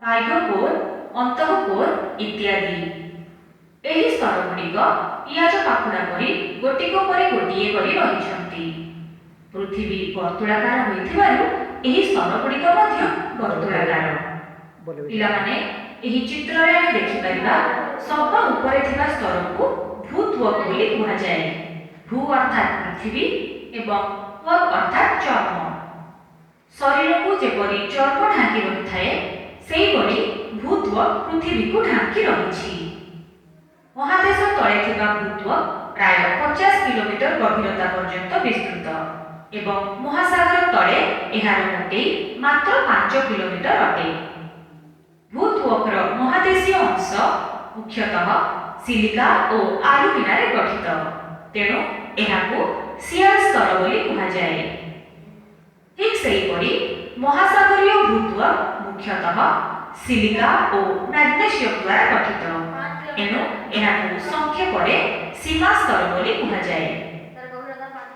ବାହ୍ୟ କୋର୍, ଅନ୍ତଃ କୋର୍ ଇତ୍ୟାଦି। ଏହି ସ୍ତରଗୁଡ଼ିକ ପିଆଜ ପାଖୁଡ଼ା ପରି ଗୋଟିକ ପରେ ଗୋଟିଏ କରି ରହିଛନ୍ତି। ପୃଥିବୀ ବର୍ତ୍ତୁଳାକାର ହୋଇଥିବାରୁ ଏହି ସ୍ତରଗୁଡ଼ିକ ମଧ୍ୟ ବର୍ତ୍ତୁଳାକାର। ପିଲାମାନେ, ଏହି ଚିତ୍ରରେ ଆମେ ଦେଖିପାରିବା, ସବା ଉପରେ ଥିବା ସ୍ତରକୁ ଭୂତ୍ୱକ୍ ବୋଲି କୁହାଯାଏ। ଭୂ ଅର୍ଥାତ୍ ପୃଥିବୀ ଏବଂ ତ୍ୱକ୍ ଅର୍ଥାତ୍ ଚର୍ମ। ଶରୀରକୁ ଯେପରି ଚର୍ମ ଢାଙ୍କି ରହିଥାଏ, ସେହିପରି ଭୂତ୍ୱକ୍ ପୃଥିବୀକୁ ଢାଙ୍କି ରହିଛି। ମହାଦେଶ ତଳେ ଥିବା ଭୂତ୍ୱକ୍ ପ୍ରାୟ 50 କିଲୋମିଟର ଗଭୀରତା ପର୍ଯ୍ୟନ୍ତ ବିସ୍ତୃତ ଏବଂ ମହାସାଗର ତଳେ ଏହାର ମୋଟେଇ ମାତ୍ର 5 କିଲୋମିଟର ଅଟେ। ଭୂତ୍ୱକ୍ର ମହାଦେଶୀୟ ଅଂଶ ମୁଖ୍ୟତଃ ସିଲିକା ଓ ଆଲୁମିନାରେ ଗଠିତ, ତେଣୁ ଏହାକୁ ସିଆଲ ସ୍ତର ବୋଲି କୁହାଯାଏ। ଠିକ୍ ସେହିପରି ମହାସାଗରୀୟ ଭୂତ୍ୱକ୍ ମୁଖ୍ୟତଃ ସିଲିକା ଓ ମ୍ୟାଗ୍ନେସିୟମ ଦ୍ୱାରା ଗଠିତ, ଏଣୁ ଏହାକୁ ସଂକ୍ଷେପରେ ସୀମା ସ୍ତର ବୋଲି କୁହାଯାଏ।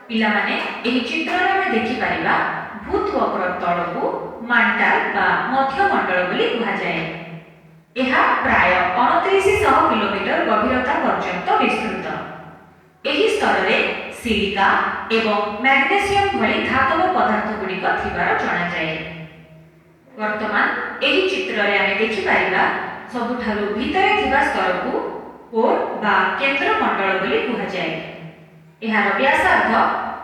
ପିଲାମାନେ, ଏହି ଚିତ୍ରରେ ଆମେ ଦେଖିପାରିବା, ଭୂତ୍ୱକ୍ର ତଳକୁ ମାଣ୍ଟାଲ ବା ମଧ୍ୟମଣ୍ଡଳ ବୋଲି କୁହାଯାଏ। ଏହା ପ୍ରାୟ 2900 କିଲୋମିଟର ଗଭୀରତା ପର୍ଯ୍ୟନ୍ତ ବିସ୍ତୃତ। ଏହି ସ୍ତରରେ ସିଲିକା ଏବଂ ମ୍ୟାଗ୍ନେସିୟମ ଭଳି ଧାତବ ପଦାର୍ଥଗୁଡ଼ିକ ଥିବାର ଜଣାଯାଏ। ବର୍ତ୍ତମାନ ଏହି ଚିତ୍ରରେ ଆମେ ଦେଖିପାରିବା, ସବୁଠାରୁ ଭିତରେ ଥିବା ସ୍ତରକୁ କୋର୍ ବା କେନ୍ଦ୍ରମଣ୍ଡଳ ବୋଲି କୁହାଯାଏ। ଏହାର ବ୍ୟାସାର୍ଦ୍ଧ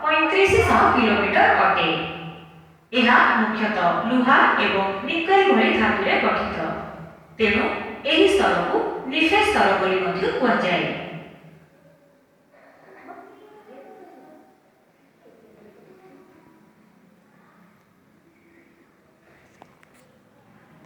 3500 କିଲୋମିଟର ଅଟେ। ଏହା ମୁଖ୍ୟତଃ ଲୁହା ଏବଂ ନିକେଲ ଭଳି ଧାତୁରେ ଗଠିତ, ତେଣୁ ଏହି ସ୍ତରକୁ ନିଫେ ସ୍ତର ବୋଲି ମଧ୍ୟ କୁହାଯାଏ।